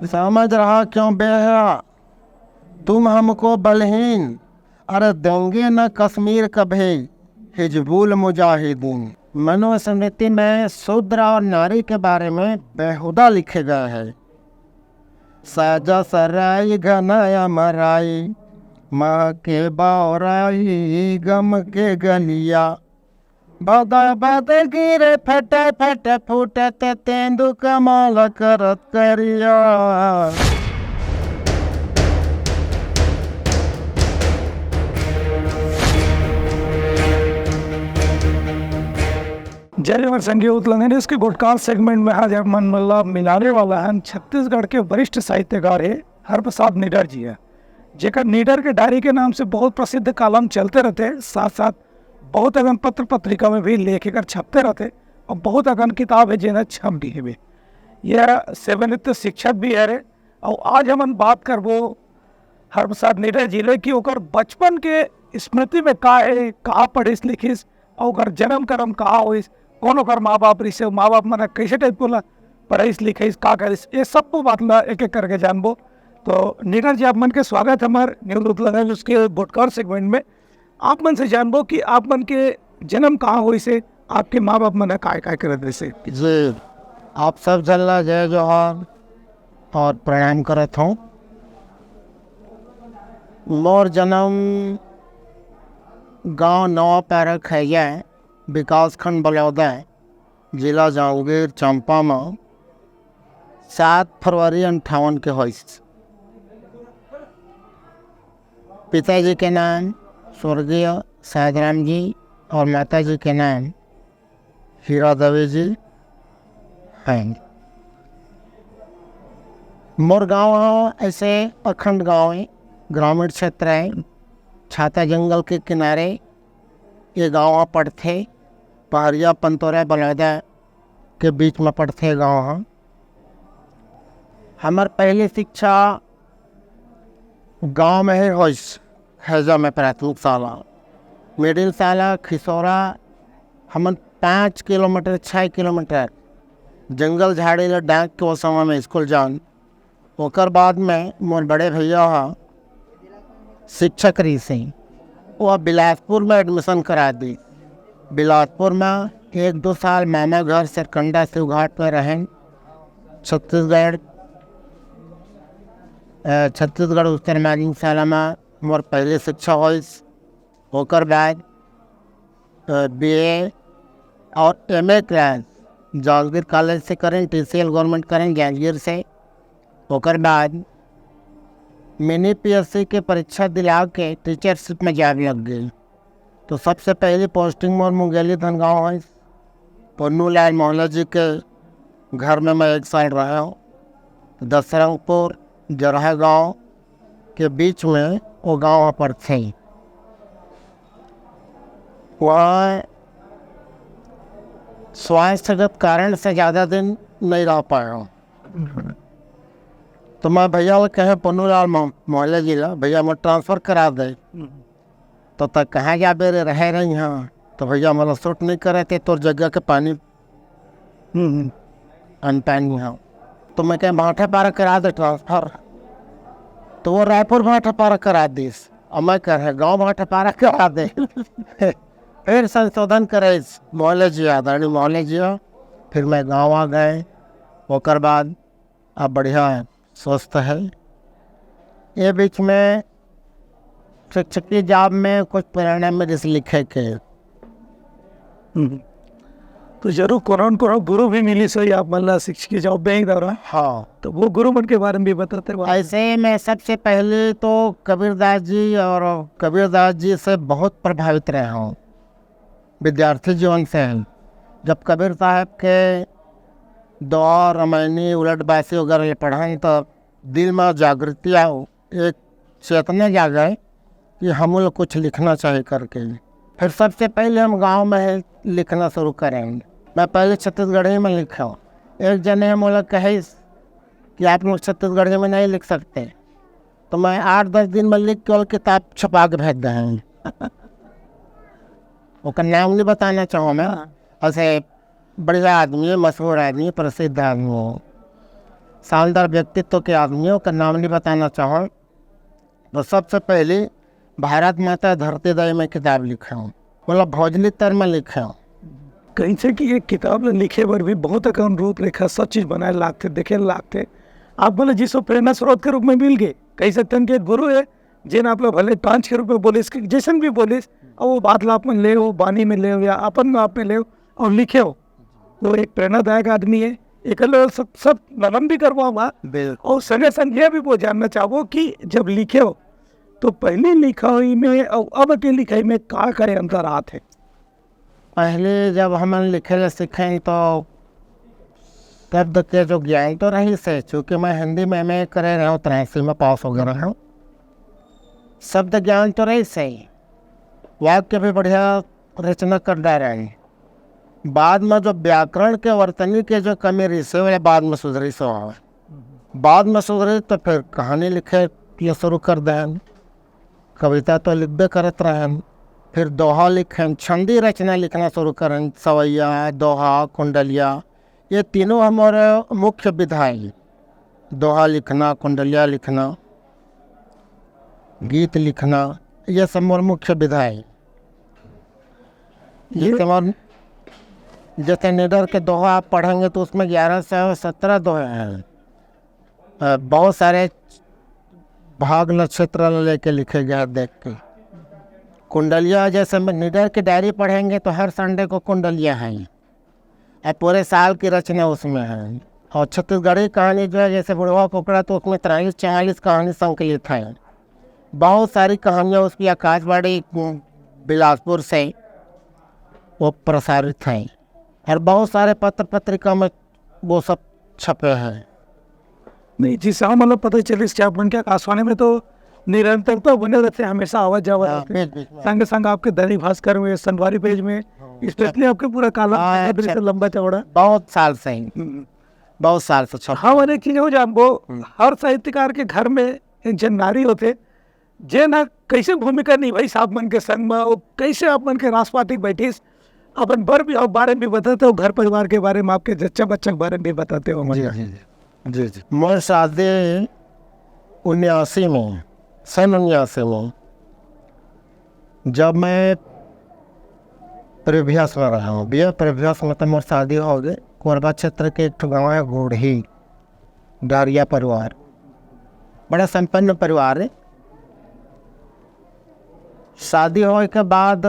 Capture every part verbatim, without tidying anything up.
समझ रहा क्यों बेहया तुम हमको बलहीन? अरे देंगे न कश्मीर कभी हिजबुल मुजाहिदीन। मनुस्मृति में शूद्र और नारी के बारे में बेहुदा लिखे गए हैं। साजा सराई घनाया मराई, माँ के बौराई गम के गलिया। बदा बद गिरे फटे फटे फूटत तेंदु कमाल करत करिया। जय जोहार संगी उतलंगन। इसके गोटकार सेगमेंट में आज हमन ला मिलाने वाला है छत्तीसगढ़ के वरिष्ठ साहित्यकार है हरप्रसाद निडर जी है, जेकर निडर के डायरी के नाम से बहुत प्रसिद्ध कॉलम चलते रहते हैं, साथ साथ बहुत अकन पत्र पत्रिका में भी लेख एकर छपते रहते और बहुत अकन किताब है जेन छप भी है। यह सेवानिवृत्त शिक्षक भी है रे। और आज हमन बात करबो हरप्रसाद निडर जी ले कि ओकर बचपन के स्मृति में का है, कहाँ पढ़िस लिखिस, और ओकर जन्म कर्म कहाँ होइस, कौन ओकर माँ बाप रहिसे, माँ बाप मन कैसे टाइप को ला पढ़ाइस लिखाइस, का करिस, ये सब बात ला एक एक करके जानबो। तो निडर जी, आप मन के स्वागत है हमार न्यूज उतला न्यूज के गोटकार सेगमेंट में। आप मन से जानबो कि आप मन के जन्म कहाँ होइसे, आपके माँ बाप मन काय काय करत रहिसे। जी, आप सब झन ला जय जोहार और प्रणाम करत हूँ। मोर जन्म गांव नवा पैरा खैया, विकासखंड बलौदा, जिला जांजगीर चांपा में सात फरवरी अंठावन के होइस। पिताजी के नाम स्वर्गीय शायदराम जी और माताजी के नाम हीरा देवी जी हैं। मोर गांव ह ऐसे अखंड गांव है, ग्रामीण क्षेत्र है, छाता जंगल के किनारे ये गांव ह पड़थे। पहरिया पंतोरा बलौदा के बीच में पड़थे गांव ह। हमर पहली शिक्षा गांव में ही होइस, हैजा में प्राथमिक शाला, मिडिल शाला खिसौरा, हमन पाँच किलोमीटर छः किलोमीटर जंगल झाड़ी ला डांक के वो समय में स्कूल जान। ओकर बाद में मोर बड़े भैया ह शिक्षक रहिसे, वो बिलासपुर में एडमिशन करा दी। बिलासपुर में एक दो साल मामा घर सरकंडा शिवघाट में रहें। छत्तीसगढ़ अ, छत्तीसगढ़ उच्चतर माध्यमिक शाला में मोर पहली शिक्षा होइस। ओकर बाद बीए और एमए क्लास जांजगीर कॉलेज से करें, टीसीएल गवर्नमेंट करें जांजगीर से। ओकर बाद मिनी पीएससी के परीक्षा दिला के टीचरशिप में जॉब लग गई। तो सबसे पहली पोस्टिंग मोर मुंगेली धनगांव है। पन्नू लाल मोहल्ला जी के घर में मैं एक साल रहा हूँ। दसरंगपुर जरहा गांव के बीच में वो गांव ह पड़थे। वहाँ स्वास्थ्यगत कारण से ज़्यादा दिन नहीं रह पाया हूँ। तो मैं भैया ला कहे पन्नू लाल मो-, मोहल्ला जी ला, "भैया मोर ट्रांसफर करा दे।" तो तक कहाँ जाबे रे, रहे रही हाँ। तो भैया मोला सूट नहीं करे थे तोर जगह के पानी। हम्म, हम्म। अनपैन हाँ। तो मैं कहे भाटापारा करा दे ट्रांसफर। तो वो रायपुर भाटापारा करा दिस, और मैं कहे गांव भाटापारा करा दे। फिर संशोधन करे मोहल्ले जी, आदरणीय मोहल्ले जी, फिर मैं गांव आ गए। ओकर बाद अब बढ़िया है, स्वस्थ है। ये बीच में शिक्षकी जॉब में कुछ प्रेरणा मिलिस लिखे के। हम्म। तो जरूर कोनो न कोनो गुरु भी मिलिस होही आप मन ला शिक्षकी जॉब में ही दौरान। हाँ, तो वो गुरु मन के बारे में भी बताते रहो। ऐसे में सबसे पहले तो कबीरदास जी, और कबीरदास जी से बहुत प्रभावित रहे हूँ विद्यार्थी जीवन से। जब कबीर साहब के दोहा, रामायणी, उलट बासी वगैरह ले पढ़न तो दिल में जागृति आओ, एक चेतना जागे कि हम लोग कुछ लिखना चाहिए करके। फिर सबसे पहले हम गांव में ही लिखना शुरू करें। मैं पहले छत्तीसगढ़ी में लिखा हूँ। एक जने हम लोग कहे कि आप लोग छत्तीसगढ़ी में नहीं लिख सकते, तो मैं आठ दस दिन में लिख के वो किताब छपा के भेज दें। ओकर नाम नहीं बताना चाहूँ मैं। हाँ। ऐसे बढ़िया आदमी है, मशहूर आदमी है, प्रसिद्ध आदमी हो। शानदार व्यक्तित्व के आदमियों का नाम नहीं बताना चाहूँ, तो सबसे पहले भारत माता धरती दाई में किताब लिखे हूँ, मतलब भोजली तर में लिखे हूँ। कइसे कि एक किताब ल लिखे बर भी बहुत अकन रूपरेखा, सब चीज बनाए लागथे, देखे लागथे। आप मन ल जिसो प्रेरणा स्रोत के रूप में मिल गए, कहि सकथन कि एक गुरु है, जेन आप ल भले टांच के रूप में बोलिस, कि जैसन भी बोलिस, और वो बात ला आप मन ले हो, बानी में ले हो या अपन आप में ले हो और लिखे हो, तो एक प्रेरणादायक आदमी है। एक सब सब नमन भी करवाऊंगा। बिल्कुल। और संगे संग ये भी वो जानना चाहबो कि जब लिखे हो तो पहली लिखाई में और अब के लिखाई में का का अंतर आत है? पहले जब हमन लिखे ला सीखें तो शब्द के जो ज्ञान तो रहिस हे, चूँकि मैं हिंदी में एम ए करे रहे हूँ, तिरासी में पास हो गए रहे हूँ। शब्द ज्ञान तो रहिस हे, वाक्य भी बढ़िया रचना कर डारे हूँ। बाद में जो व्याकरण के वर्तनी के जो कमी रहिस हे, वो बाद में सुधरिस हे। बाद में सुधरिस तो फिर कहानी लिखे ये शुरू कर देन। कविता तो लिखबे करत रहेन, फिर दोहा लिखेन, छंदी रचना लिखना शुरू करेन। सवैया, दोहा, कुंडलिया, ये तीनों हमर मुख्य विधा है। दोहा लिखना, कुंडलिया लिखना, गीत लिखना, ये सब मोर मुख्य विधा है। ये तुम्हार जैसे निडर के दोहा आप पढ़ेंगे तो उसमें ग्यारह से सत्रह दोहे हैं। अ, बहुत सारे भाग नक्षत्र लेके लिखे गए हैं, देख के। कुंडलिया, जैसे मैं निडर की डायरी पढ़ेंगे तो हर संडे को कुंडलिया है, और पूरे साल की रचना उसमें है। और छत्तीसगढ़ी कहानी जो है, जैसे बुढ़वा कुकड़ा, तो उसमें तिरालीस चवालीस कहानी संकलित है। बहुत सारी कहानियाँ उसकी आकाशवाणी बिलासपुर से वो प्रसारित हैं, और बहुत सारे पत्र पत्रिका में वो सब छपे हैं। नहीं जी, साहब, मतलब पता चलिस कि आप मन के आकाशवाणी में तो निरंतरता बने रहथे, हमेशा आवत जावत हाँ, रहथे। बीच बीच में। संग संग आपके दैनिक भास्कर में, संगवारी पेज में, हाँ। स्पेशली आपके पूरा कालम हाँ, है, अच्छा। लंबा चौड़ा। बहुत साल से ही, हम्म। बहुत साल से छप हाँ, और एक चीज हो जानबो, हम्म। हर साहित्यकार के घर में एक जन नारी होथे, जे ना कैसे भूमिका निभाइस आप मन के संग में, वो कैसे आप मन के रासपाटिक बैठिस, अपन बर भी, बारे में भी बताते हो, घर परिवार के बारे में, आपके जच्चा बच्चा के बारे में भी बताते हो। जी जी जी जी जी। मोर शादी उन्यासी में, सन उन्यासी में, जब मैं प्रेभ्यास में रहा हूँ, बी ए प्रेभ्यास में, तो मोर शादी हो गई। कोरबा क्षेत्र के एक ठो गाँव है गोढ़ी, डारिया परिवार, बड़ा संपन्न परिवार है। शादी होए के बाद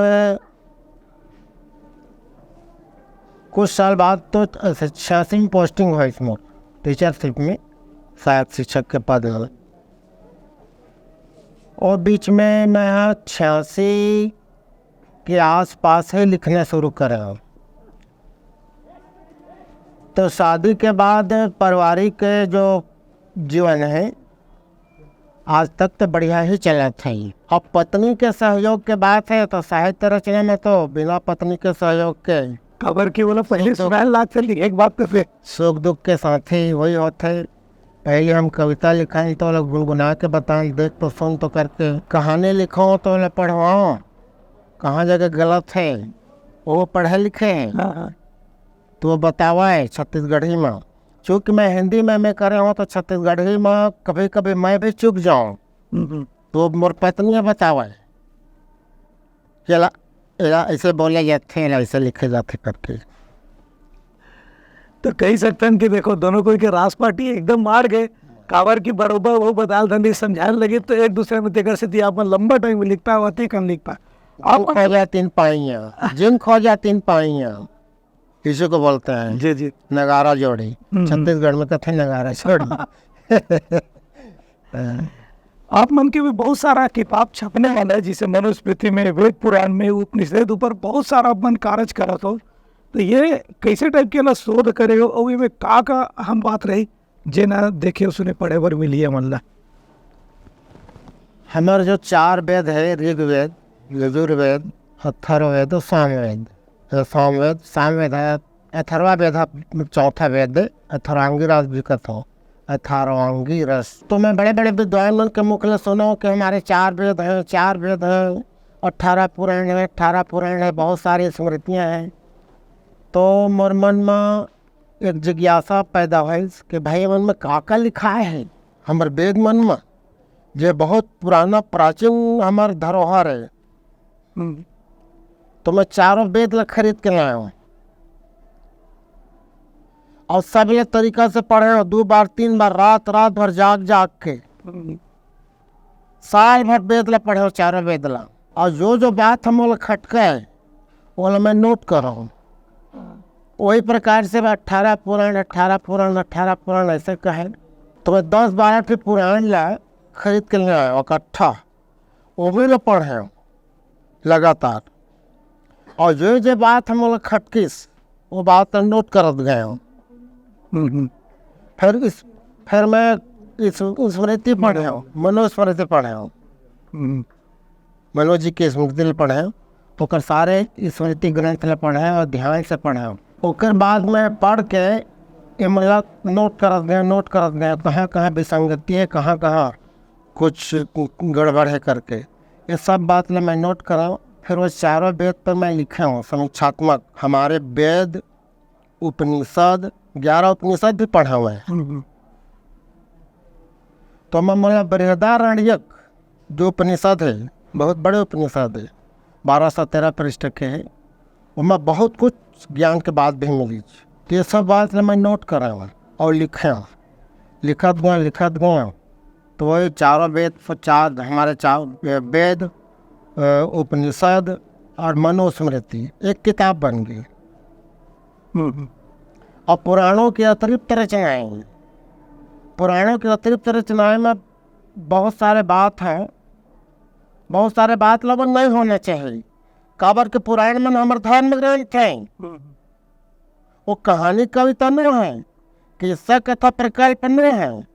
कुछ साल बाद तो छियासी में पोस्टिंग होइस मोर, टीचरशिप में, शायद शिक्षक के पद में। और बीच में मैं छियासी के आसपास ही लिखना शुरू करे हूँ। तो शादी के बाद पारिवारिक जो जीवन है, आज तक तो बढ़िया ही चलत है। अब पत्नी के सहयोग के बात है, तो साहित्य रचना में तो बिना पत्नी के सहयोग के काबर कि वो लोग पहले सुनाए लाग से लिखे एक बात तो फिर सुख दुख के साथी वही होथे। पहले हम कविता लिखाएं तो ओला गुनगुना के बताएं, देख तो सुन तो करके, कहानी लिखो तो ओला पढ़वाओ, कहाँ जगह गलत है, वो पढ़े लिखे हैं हाँ, हाँ। तो वो बतावा है छत्तीसगढ़ी में। चूँकि मैं हिंदी में एम ए करे हूँ तो छत्तीसगढ़ी में कभी कभी मैं भी चूक जाऊँ, हम्म, हम्म। तो मोर पत्नी बतावा है, चला एला ऐसे बोले जाथे, एला ऐसे लिखे जाथे करके। तो कहि सकथन कि देखो, दोनों कोई के रासपाटी एकदम मार गए, काबर कि बरोबर वो बदाल धंधी समझाए लगे, तो एक दूसरे में तेकर सेती आप मन लंबा टाइम में लिख पाए, अति कम लिख पाए। जिन खोजा तिन पाइया, जिन खोजा तिन पाइया, इसी को बोलते हैं जी, जी। नगारा जोड़ी। हम्म। छत्तीसगढ़ में कहते हैं नगारा जोड़ी। आप मन के भी बहुत सारा किताब छपने वाला है, जैसे मनुस्मृति में, वेद पुराण में, उपनिषद ऊपर बहुत सारा आप मन कारज करत हो। तो ये कैसे टाइप के ना शोध करे हो और इमे का का हम बात रही जे ना देखे सुने पढ़े बर मिली हमन ला? हमारे जो चार वेद है, ऋग्वेद, यजुर्वेद, अथर्ववेद और सामवेद। ये सामवेद, सामवेद है, अथर्वा वेद है, चौथा वेद है, अथर्वांगी रस भी कहते हो, अथर्वांगी रस। तो मैं बड़े बड़े विद्वान मन के मुख ले सुना हूँ कि हमारे चार वेद हैं, चार वेद हैं, अठारह पुराण है, अठारह पुराण है, बहुत सारी स्मृतियाँ हैं। तो मोर मन में एक जिज्ञासा पैदा होइस कि भाई, मन में का का लिखाय हे हमर वेद मन में, जे बहुत पुराना प्राचीन हमर धरोहर हे। हम्म। तो मैं चारों वेद ला खरीद के लाय हूँ और सब ले तरीका से पढ़े हूँ, दो बार, तीन बार, रात रात भर जाग जाग के हम्म। साल भर वेद ला पढ़े हूँ, चारों वेद ला। और जो जो बात हम ओला खटके, ओला मैं नोट कर हूँ। वही प्रकार से मैं अठारह पुराण, अठारह पुराण, अठारह पुराण ऐसे कहे, तो मैं दस बारह ठे पुराण ला खरीद के ले आया इकट्ठा, वो भी ला पढ़े हूँ लगातार। और जो जो बात हम ओला खटकिस, वो बात ला नोट करत गए हूँ। हम्म। फिर इस फिर मैं इस स्मृति पढ़े हूँ, मनुस्मृति पढ़े हूँ, हम्म। मनोज जी के स्मृति ले पढ़े हूँ, ओकर सारे स्मृति ग्रंथ ले पढ़े हूँ और ध्यान से पढ़े हूँ। ओकर बाद में पढ़ के ये मतलब नोट करत गए, नोट करत गए, कहाँ कहाँ विसंगति है, कहाँ कहाँ कुछ गड़बड़ है करके, ये सब बात ला मैं नोट कराऊँ। फिर वो चारों वेद पर मैं लिखे हूँ समीक्षात्मक, हमारे वेद, उपनिषद, ग्यारह उपनिषद भी पढ़े हुए हैं। हम्म। तो मैं मोला बृहदारण्यक जो उपनिषद है, बहुत बड़े उपनिषद है, बारह सौ तेरह पृष्ठ के है, ओमा बहुत कुछ ज्ञान के बात भी मिली। तो ये सब बात ला मैं नोट करे हूँ और लिखे हूँ, लिखत गए, लिखत गए। तो वही चारों वेद, चार हमारे चार वेद, अ, उपनिषद और मनुस्मृति एक किताब बन गई। हम्म। और पुराणों की अतिरिक्त रचनाएं, पुराणों की अतिरिक्त रचनाएं में बहुत सारे बात हैं, बहुत सारे बात लगभग नहीं होना चाहिए, काबर के पुराण मन हमर धर्म ग्रंथ हैं। हम्म। वो कहानी कविता नहीं है, किस्सा कथा प्रकल्प नहीं है,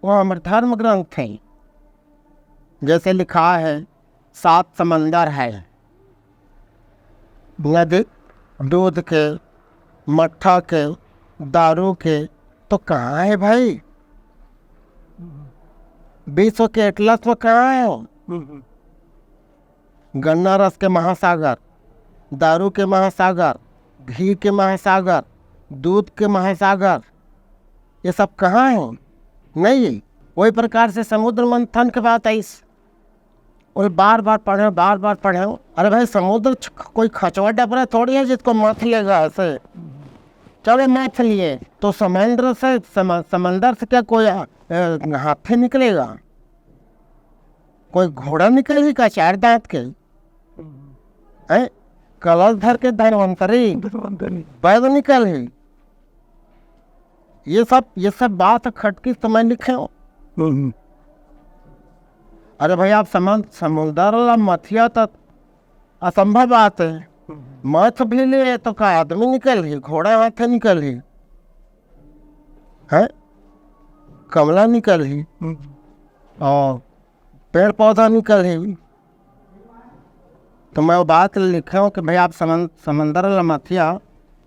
वो हमर धर्म ग्रंथ है। जैसे लिखा है, सात समंदर है, नदी, दूध के, मट्ठा के, दारू के, तो कहाँ है भाई? विश्व के एटलस में कहाँ है? हम्म। गन्ना रस के महासागर, दारू के महासागर, घी के महासागर, दूध के महासागर, ये सब कहाँ है? नहीं। वही प्रकार से समुद्र मंथन के बात आइस, और बार बार पढ़े, बार बार पढ़े। अरे भाई, समुद्र च-, कोई खचवा डबरा थोड़ी है जिसको मथ लेगा ऐसे। चलो मथ लिए तो समुद्र से, सम-, समंदर से क्या कोई, अ, हाथी निकलेगा? कोई घोड़ा निकलही का चार दांत के? हैं? कलश धर के धनवंतरी धनवंतरी। बैल निकलही। ये सब, ये सब बात खटकी तो मैं लिखे हूँ। हम्म। अरे भाई, आप समझ, समुंदर ला मथिया तो असंभव बात है। मथ भी ले तो का आदमी निकलही, घोड़ा हाथे निकलही, हैं? कमला निकलही हम्म। और पेड़ पौधा निकलही। तो मैं वो बात लिखे हूँ कि भाई, आप समन-, समंदर ला मथिया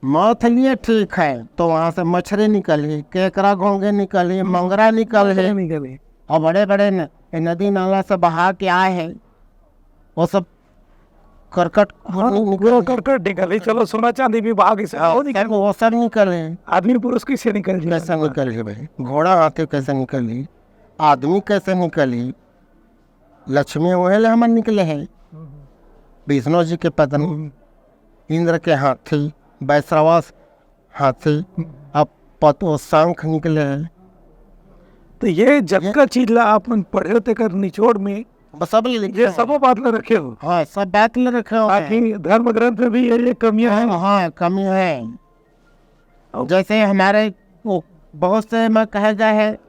मथ लिए ठीक है, तो वहाँ से मछली निकलही, केकरा घोंगे निकलही, मंगरा निकलही, निकले। और बड़े बड़े न-, नदी नाला से बहा के आए हैं, वो सब करकट हाँ, निकल- पूरा करकट निकले। चलो, सोना चांदी भी बहा के से हाँ, वो निकले। वो सब निकल रहे हैं। आदमी पुरुष कैसे निकल जाए? कैसे निकल रहे भाई? घोड़ा हाथी कैसे निकल रही? आदमी कैसे निकल रही? लक्ष्मी वही ले हमर निकले हैं, विष्णु जी के पत्नी, इंद्र के हाथी, वैश्रवास हाथी, अब पत-, वो शंख निकले हैं। तो ये जतका चीज ला आप मन पढ़े हो, तेकर निचोड़ में बस सब ले लिखे ये हैं। सबो बात ला रखे हो, हाँ, सब बात ले रखे हो। ताकि धर्म ग्रंथ में भी ये, ये कमियां हैं। हाँ, हाँ, कमी है। अब- जैसे हमारे वो बहुत से में कहा गया है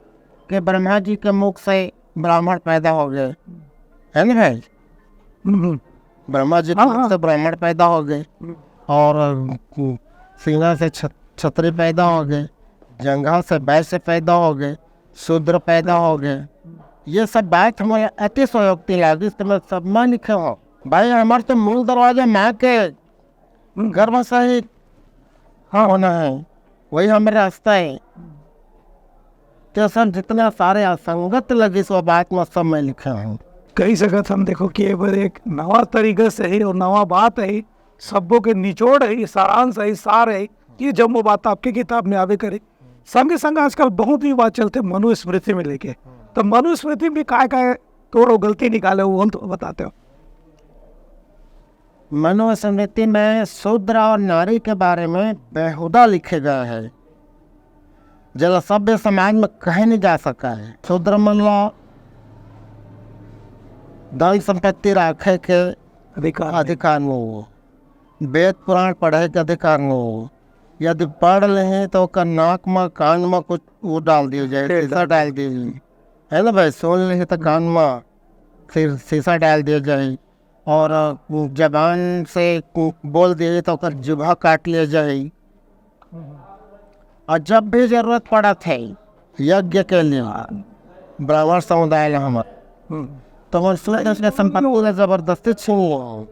कि ब्रह्मा जी के मुख से ब्राह्मण पैदा हो गए, है ना भाई? हम्म। ब्रह्मा जी के हाँ, मुख हाँ। से ब्राह्मण पैदा हो गए हम्म। और अ, सीना से छ-, क्षत्रिय पैदा हो गए, जंघा से वैश्य पैदा हो गए, शूद्र पैदा हो गए। ये सब बात हमारे अतिशयोक्ति लागी, तो मैं सब में लिखे हो भाई। हमारे तो मूल दरवाजा माँ के गर्भ से ही हाँ होना है, वही हमारा रास्ता है। तो सब जितना सारे असंगत लगी सो बात में सब मैं लिखे हूँ। कही सकत हम, देखो कि ये बार एक नवा तरीका से ही और नवा बात है, सबो के निचोड़ है, सारांश है, सार है। ये जम्मो बात आपके किताब में आवे करे। संगे संग आजकल बहुत ही बात चलथे मनुस्मृति में लेके, तो मनुस्मृति में काय काय तोरो गलती निकाले हो, हम तो बताते हो। मनुस्मृति में शूद्र और नारी के बारे में बेहुदा लिखे गए है, जेला सभ्य समाज में कहे नहीं जा सका है। शूद्र मन ला धन संपत्ति राखे के अधिकार अधिकार नहीं हो, वेद पुराण पढ़े के अधिकार नहीं हो। यदि पढ़ लेहे तो ओकर नाक म कान म कुछ वो डाल दिए जाए, ठीक। शीशा डाल दिए जाए, है ना भाई? सुन लेहे तो कान म फिर शीशा डाल दिए जाए, और जबान से बोल दिए तो ओकर जिभा काट लिया जाए। और जब भी जरूरत पड़त है यज्ञ के लिए ब्राह्मण समुदाय ला हमर, तो वो सूर्य के संपत्ति ला जबरदस्ती छीन लिया।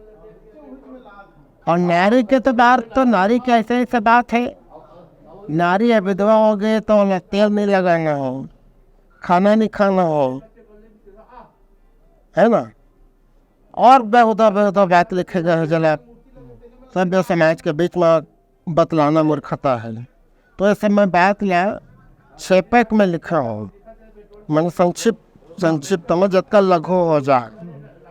और नारी के तो बात, तो नारी के ऐसे ऐसे बात है, नारी है विधवा हो गई तो ओला तेल नहीं लगाना हो, खाना नहीं खाना हो, है ना? और बेहुदा बेहुदा बात लिखे गए हैं, जेला सभ्य समाज के बीच में बतलाना मूर्खता है। तो ऐसे मैं बात ला छेपक में लिखे हो, मैंने संक्षिप्त, संक्षिप्त में जतका लघु हो जाए,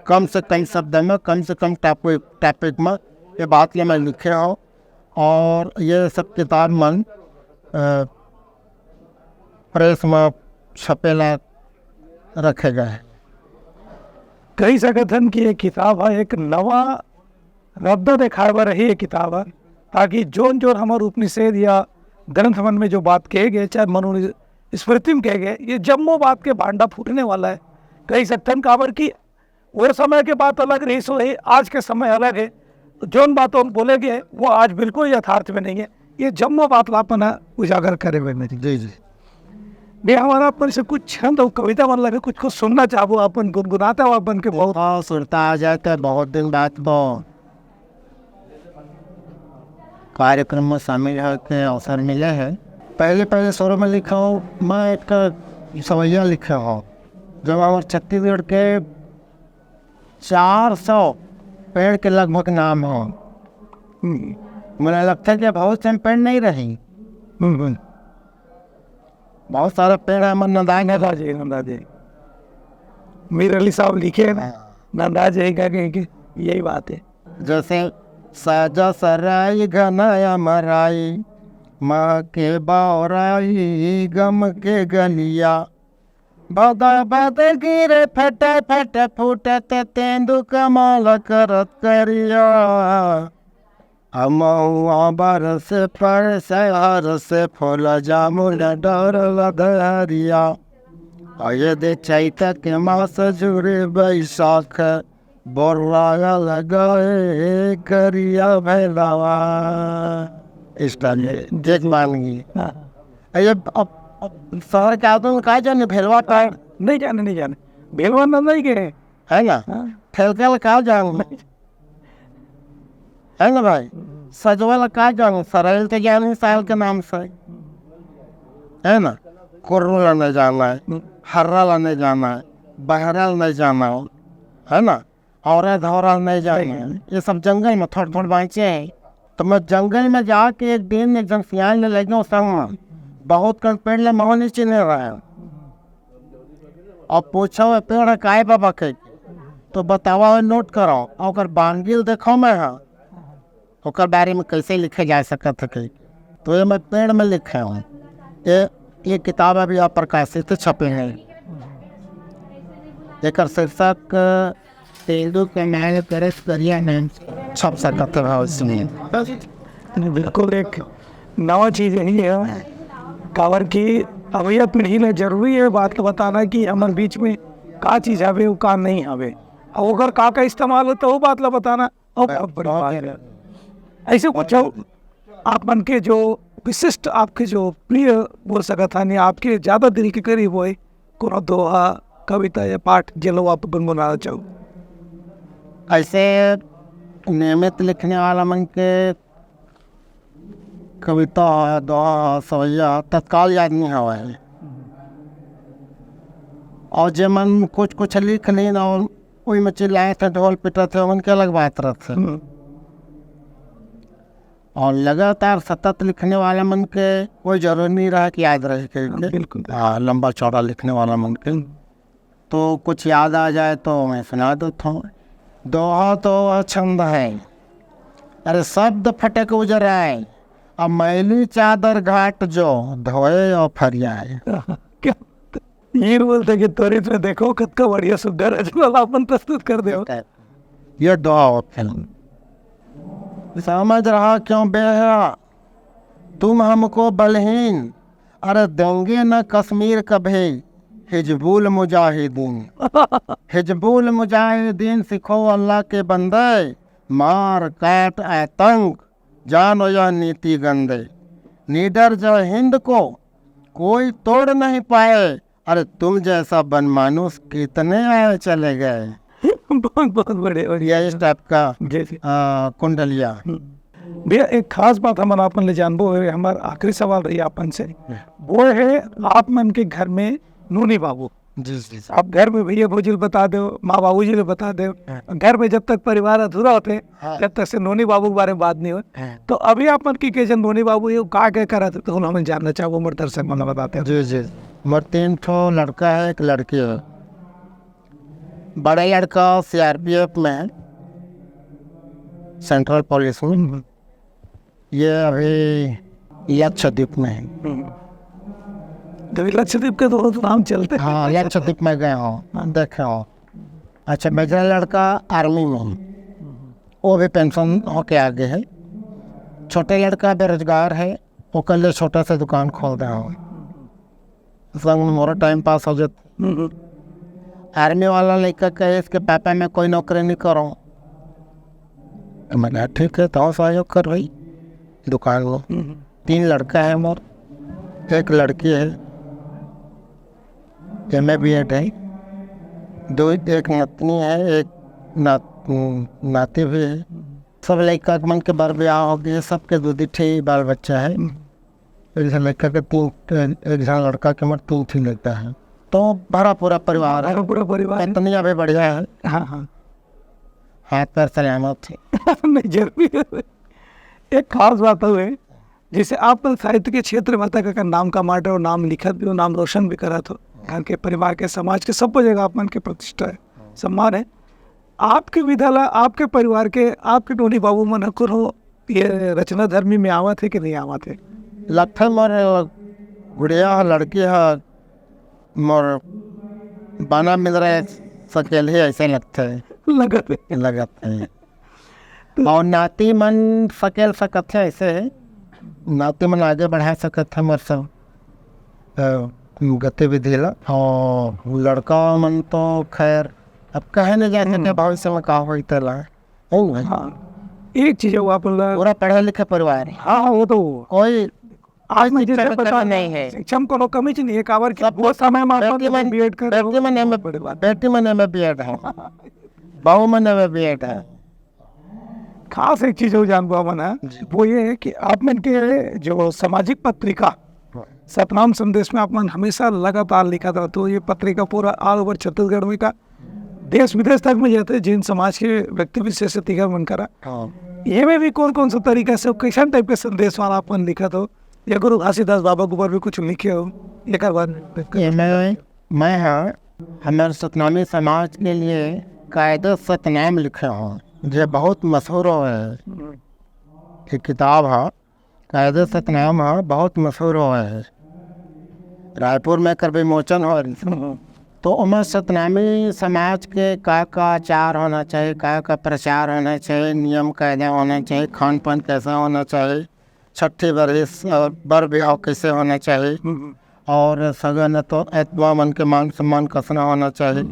कम से कम शब्द में, कम से कम टॉपिक, टॉपिक में ये बात ला मैं लिखे हो। और ये सब किताब मन, अ, प्रेस में छपेला रखे गए हैं। कही सकत हन कि ये किताब ह एक नवा रद्दा देखाए बर रही, ये किताब ह, ताकि जोन जोन हमर उपनिषद या ग्रंथ मन में जो बात कहे गए, चाहे मनुस्मृति में कहे गए, ये जम्मो बात के भांडा फूटने वाला है। कही सकथन, काबर कि वो समय के बात अलग रही, सो रही, आज के समय अलग है। जोन बात हम बोले गए, वो आज बिल्कुल यथार्थ में नहीं है। ये जम्मो बात ला अपन उजागर करे हुए मेरी। जी, जी। बे, हमारा अपन से कुछ छंद और कविता मन लगे, कुछ को सुनना चाहबो, अपन गुनगुनाता हो अपन के बहुत। हाँ, सुरता आ जाए तो बहुत दिन बाद तो कार्यक्रम में शामिल होए के अवसर मिले है। पहले, पहले शुरू में लिखे हो, मैं एक सवैया लिखे हो, जब हमारे छत्तीसगढ़ के चार सौ पेड़ के लगभग नाम हो। हम्म। मोला लगता है कि बहुत से पेड़ नहीं रही। हम्म, हम्म। बहुत सारा पेड़ है, हमर नंदाए नंदा जी, नंदा जी। मीर अली साहब लिखे हैं ना, हाँ। नंदा जी का कहीं के यही बात है। जैसे साजा सराई घनाया मराई, माँ के बावराई गम के गलिया, बदा बद गिरे फटे फटे फूटत तेंदू कमाल करत करिया। अमहुआ बरस परस हरस फूल जामुन डर लदहरिया। अये दे चैत के मास जुरे बैसाख बोर्रा लगे करिया भैलवा। इस तरह के देख मान गई। हाँ। अये अब, अब शहर के आदमी का जाने भैलवा का। नहीं जाने, नहीं जाने। भैलवा ना नहीं गए। है ना? हाँ। ठेलका ला का जान? है ना भाई? सजवा ला का जान? सरैल तो जान ही साल के नाम से। है ना? कुर्रू ला नहीं जाना है, हर्रा ला नहीं जाना है, बहरा ला नहीं जाना है, है ना? औरा धौरा ला नहीं जाना है। ये सब जंगल में थोड़ थोड़ बाँचे हैं। तो मैं जंगल में जाके एक दिन एक जन सियान ले लगे संग में, बहुत कन पेड़ ले महो नहीं चिन्हे रहे। अब पूछो, "ये पेड़ ह काय बाबा के?" तो बतावा, नोट करो, ओकर बांगिल देखो मैं ह, ओकर बारे में कैसे लिखे जा सकत है के। तो ये मैं पेड़ में लिखे हूँ। ये, ये किताब अभी अप्रकाशित छपे हैं। एकर शीर्षक तेंदू के मैल करे करिया नाम छप सकत है भाव इसमें। नहीं, बिल्कुल एक नवा चीज यही है, काबर कि अवइया पीढ़ी ला जरूरी है बात ला बताना कि हमर बीच में का चीज हवे, वो का नहीं हवे, और ओकर का का इस्तेमाल होता, वो बात ला बताना। और बहुत बड़ी बात है। ऐसे कुछ हो, आप मन के जो विशिष्ट, आपके जो प्रिय बोल सकत हन, या आपके ज्यादा दिल के करीब होए, कोनो दोहा, कविता या पाठ, जेलो आप गुनगुनाना चाहो? ऐसे नियमित लिखने वाला मन के कविता है, दोहा है, सवैया है, तत्काल याद नहीं हवा है। और जे मन कुछ कुछ लिख लेन और ओई में चिल्लाए थे, ढोल पिटत थे, उनके अलग बात रहते। हम्म। और लगातार सतत लिखने वाला मन के कोई जरूरी नहीं रहा कि याद रहे के, के। बिल्कुल। हाँ, लंबा चौड़ा लिखने वाला मन के। तो कुछ याद आ जाए तो मैं सुना देता हूँ। दोहा तो वह छंद है, अरे शब्द फटक उजराए, अब मैली चादर घाट जो धोए और फरियाए। क्या? हीर बोलते कि त्वरित में देखो, कतका बढ़िया सुंदर रचना ला अपन प्रस्तुत कर दे। ये दोहा होते हैं। समझ रहा क्यों बेहया तुम हमको बलहीन, अरे देंगे न कश्मीर कभी हिजबुल मुजाहिदीन। हिजबुल मुजाहिदीन सिखो अल्लाह के बंदे, मार काट आतंक जानो यह नीति गंदे। निडर जय हिंद को कोई तोड़ नहीं पाए, अरे तुम जैसा बनमानुस कितने आए चले गए। बहुत बहुत बड़े, बढ़िया। ये इस टाइप का जी जी। आ, कुंडलिया। भैया, एक खास बात हमन आपन ले जानबो है, हमार आखिरी सवाल रही आपन से, वो है आप मन के घर में नोनी बाबू, जी जी जी। आप घर में भैया भौजी ल बता दो, माँ बाबू जी ल बता दो, हाँ। घर में जब तक परिवार अधूरा होते हाँ। तब तक से नोनी बाबू के बारे में बात नहीं हो। हाँ। तो अभी आप मन के के जन नोनी बाबू ये का क्या करा थे, तो हम जानना चाहबो, मोर दर्शक मन ल बताते हैं। जी जी। मोर तीन ठो लड़का है, एक लड़की है। बड़ा लड़का सीआरपीएफ में है, सेंट्रल पुलिस में। ये अभी लक्षद्वीप में है। तो लक्षद्वीप के तो बहुत नाम चलते हैं। हाँ, लक्षद्वीप में गए हो, देखे हो। अच्छा, मेजर लड़का आर्मी में है, वो भी पेंशन होके आगे है। छोटे लड़का बेरोजगार है, ओकर लिए छोटा सा दुकान खोल दे हो, संग में मोरो टाइम पास हो जाता। आर्मी वाला लड़का कहे इसके पापा मैं कोई नौकरी नहीं करो। मैंने ठीक है, तो सहयोग कर भाई दुकान में। तीन लड़का है मोर, एक लड़की है, एमए बीएड है, दो, एक नतनी है, एक ना, नाती भी है। सब लड़का मन के बर ब्याह हो गए, सबके दो दो ठे बाल बच्चा है। एक झन लड़का के तीन, एक झन लड़का के मोर तीन ठे लड़का है, तो भरा पूरा परिवार है। हमारा पूरा परिवार है। पत्नी अभी बढ़िया है, हाँ हाँ। हाथ पैर सलामत है। नहीं, जरूरी है। एक खास बात हुए, जैसे आप मन साहित्य के क्षेत्र में तक अगर नाम कमाते हो, नाम लिखत भी हो, नाम रोशन भी करत हो, घर के, परिवार के, समाज के, सब जगह आप मन के प्रतिष्ठा है, सम्मान है। आपके विधा ला, आपके परिवार के, आपके टोनी बाबू मन ह कोनो ये रचना धर्मी में आवत है कि नहीं आवत है? लगथे मोर गुड़िया ह, लड़की ह, मोर बना मिल रहे सकेल ही ऐसे लगथे, लगत है। लगत है। और नाती मन सकेल सकत है, ऐसे है नाती मन आगे बढ़ा सकत है मोर सब अ, गतिविधि ला। और लड़का मन तो खैर अब कहे नहीं जा सकते भविष्य में का होई तेला, है ना? हाँ, एक चीज है वो आप लोग, पूरा पढ़े लिखे परिवार है, हाँ हाँ, वो तो कोई आज मैं जैसे शिक्षा में बता कमी नहीं है। शिक्षा में कोनो कमी नहीं है, काबर कि सब वो समय में बेटी मन बीएड कर बेटी मन एमए बड़ी बात। बेटी मन एमए बीएड है, बहू मन एमए बीएड है। खास एक चीज हो जानबो हमन है, जी। वो ये है कि आप मन के जो सामाजिक पत्रिका हाँ। सतनाम संदेश में आप मन हमेशा लगातार लिखत रहते हो। ये पत्रिका पूरा ऑल ओवर छत्तीसगढ़ में का देश विदेश तक में जाते, जिन समाज के व्यक्ति विशेष से तिगर मन करा, हाँ। ये में भी कौन कौन सा तरीका से, कैसन टाइप के संदेश वाला आप मन लिखत हो, या गुरु घासीदास बाबा के ऊपर भी कुछ लिखे हो, एक बार ये मैं मैं हाँ हमारे सतनामी समाज के लिए कायदे सतनाम लिखे हो, जो बहुत मशहूर हो है। ये किताब है, कायदे सतनाम है, बहुत मशहूर हो है, रायपुर में कर विमोचन हो। तो ओमे सतनामी समाज के का का आचार होना चाहिए, का का प्रचार होना चाहिए, नियम कायदा होना चाहिए, खान पान कैसा होना चाहिए, छठी बरिस और बर ब्याह कैसे होना चाहिए, और सगन तो एतवा मन के मान सम्मान कसना होना चाहिए,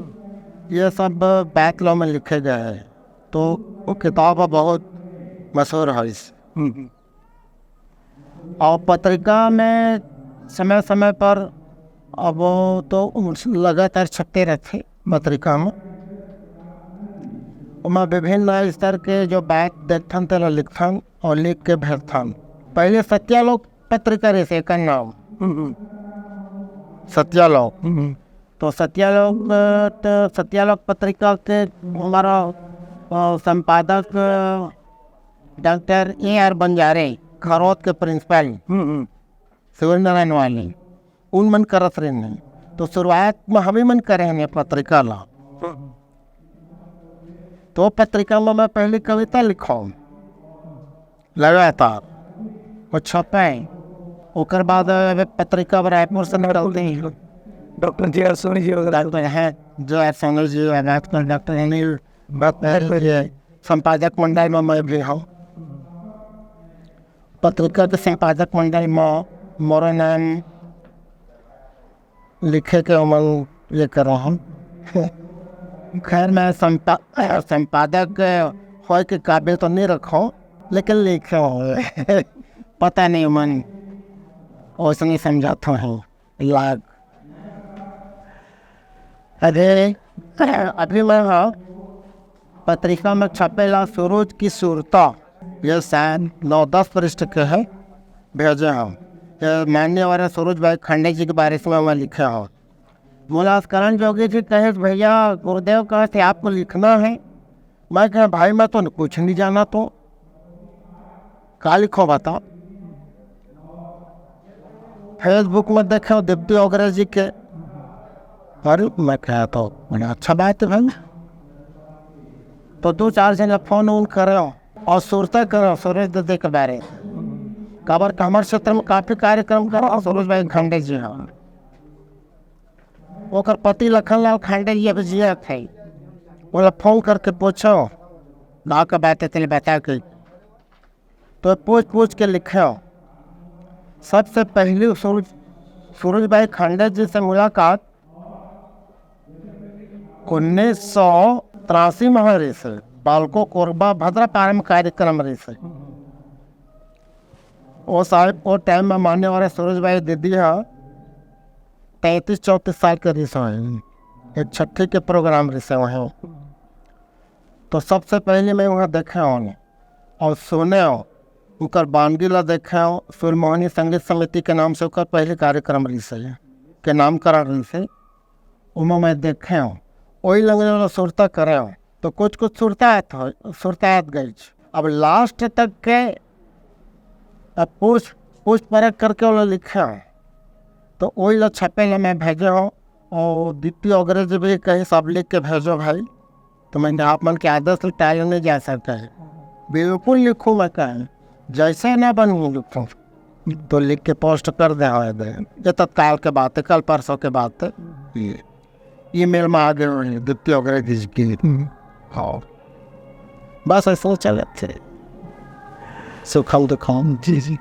ये सब बात लो में लिखे गए हैं। तो वो किताब बहुत मशहूर है इस और पत्रिका में समय समय पर अब वो तो लगातार छपते रहते पत्रिका में। ओमा विभिन्न स्तर के जो बात देखथन तेला लिखथन और लिख के भेजथन। पहले सत्यालोक पत्रिका रहिसे एकर नाम, सत्यालोक। तो सत्यालोक, अ, त सत्यालोक पत्रिका के हमारा, अ, संपादक, अ, डॉक्टर ए आर बंजारे, खरोद के प्रिंसिपल, हम्म हम्म सूर्य नारायण वाले, उन मन करत रहिन। तो शुरुआत में हमी मन करे हन ये पत्रिका ला। तो पत्रिका में मैं पहली कविता लिखों लगातार, वो छपे। ओकर बाद अब पत्रिका अब रायपुर से निकलते हैं। डॉक्टर जे आर सोनी जी वगैरह। डॉक्टर हैं, जे आर Soni ji, doctor, doctor Anil, doctor, संपादक मंडल में मैं भी हूँ। पत्रिका के संपादक मंडल में मोरो नाम लिखे के उमंग ये करो हम। खैर, मैं संपा-, संपादक होए के काबिल तो नहीं रखो, लेकिन लिखे हो। पता नहीं मन ओसने समझाता हूँ लाग। अरे, अभी मैं हाँ पत्रिका में छपेला सूरज की सुरता, ये शायद नौ दस पृष्ठ के है, भेजे हम। ये माननीय वाला सूरज भाई खंडे जी के बारे में मैं लिखे हूँ। मोला करण जोगी जी कहे, "भैया, गुरुदेव कहे थे आपको लिखना है।" मैं कहा, "भाई, मैं तो कुछ नहीं जाना, तो का लिखो बताओ?" Facebook में देखे दीप्ति ओगरे जी के, अरे मैं कहा, "तो बड़ा अच्छा बात है भाई।" तो दो चार जन ला फोन उन करे और सुरता करे सुरेश दत्त के बारे, काबर के हमर क्षेत्र में काफी कार्यक्रम करे और सुरेश भाई खंडे जी हैं। ओकर पति लखन लाल खंडे जी अभी जियत है, ओला फोन करके पूछो, गाँव के बात है, तेने बता के। तो पूछ पूछ के लिखे हो। सबसे पहली सूरज, सूरज भाई खंडे जी से मुलाकात उन्नीस सौ तिरासी में हो रही से, बालको कोरबा भद्रा पारा में कार्यक्रम रही से। वो साहब, वो टाइम में माननीय वाले सूरज भाई दीदी हा तैंतीस चौंतीस साल के रही से, एक छठी के प्रोग्राम रही से वहीं। तो सबसे पहले मैं वहाँ देखे हूँ और सुने हूँ, उनकर बानगी ला देखे हूँ। सुरमोहनी संगीत समिति के नाम से ओकर पहले कार्यक्रम रही से, के नामकरण रही से, ओमा मैं देखे हूँ। वही लंगड़े वाला सुरता करे हूँ, तो कुछ कुछ सुरता आत हो, सुरता आत गई। अब लास्ट तक के अब पूछ पूछ परख करके वो लिखे हूँ, तो वही ला छपे ला मैं भेजे हूँ। और दीप्ति ओगरे जी भी कहीं सब लिख के भेजो भाई, तो मैंने आप मन के आदत से टाले नहीं जा सकता है। बिल्कुल लिखूँ मैं कहें, जैसे ना बनूँ लिखूँ, तो लिख के पोस्ट कर दे हवे दे। ये तत्काल के बात है, कल परसों के बात है। ये ईमेल में आ गए हैं दीप्ति ओगरे जी की। हाँ, बस ऐसे चलत थे, सुखम दुखम। जी जी।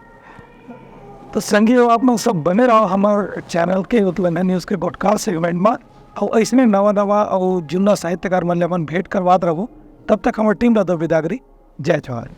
तो संगी हो, आप लोग सब बने रहो हमारे चैनल के उत्तराखंड न्यूज़ के पॉडकास्ट सेगमेंट में, और ऐसने नवा नवा और जुन्ना साहित्यकार मन ले अपन भेंट करवात रहो। तब तक हमारी टीम ला दो विदागरी। जय जोहार।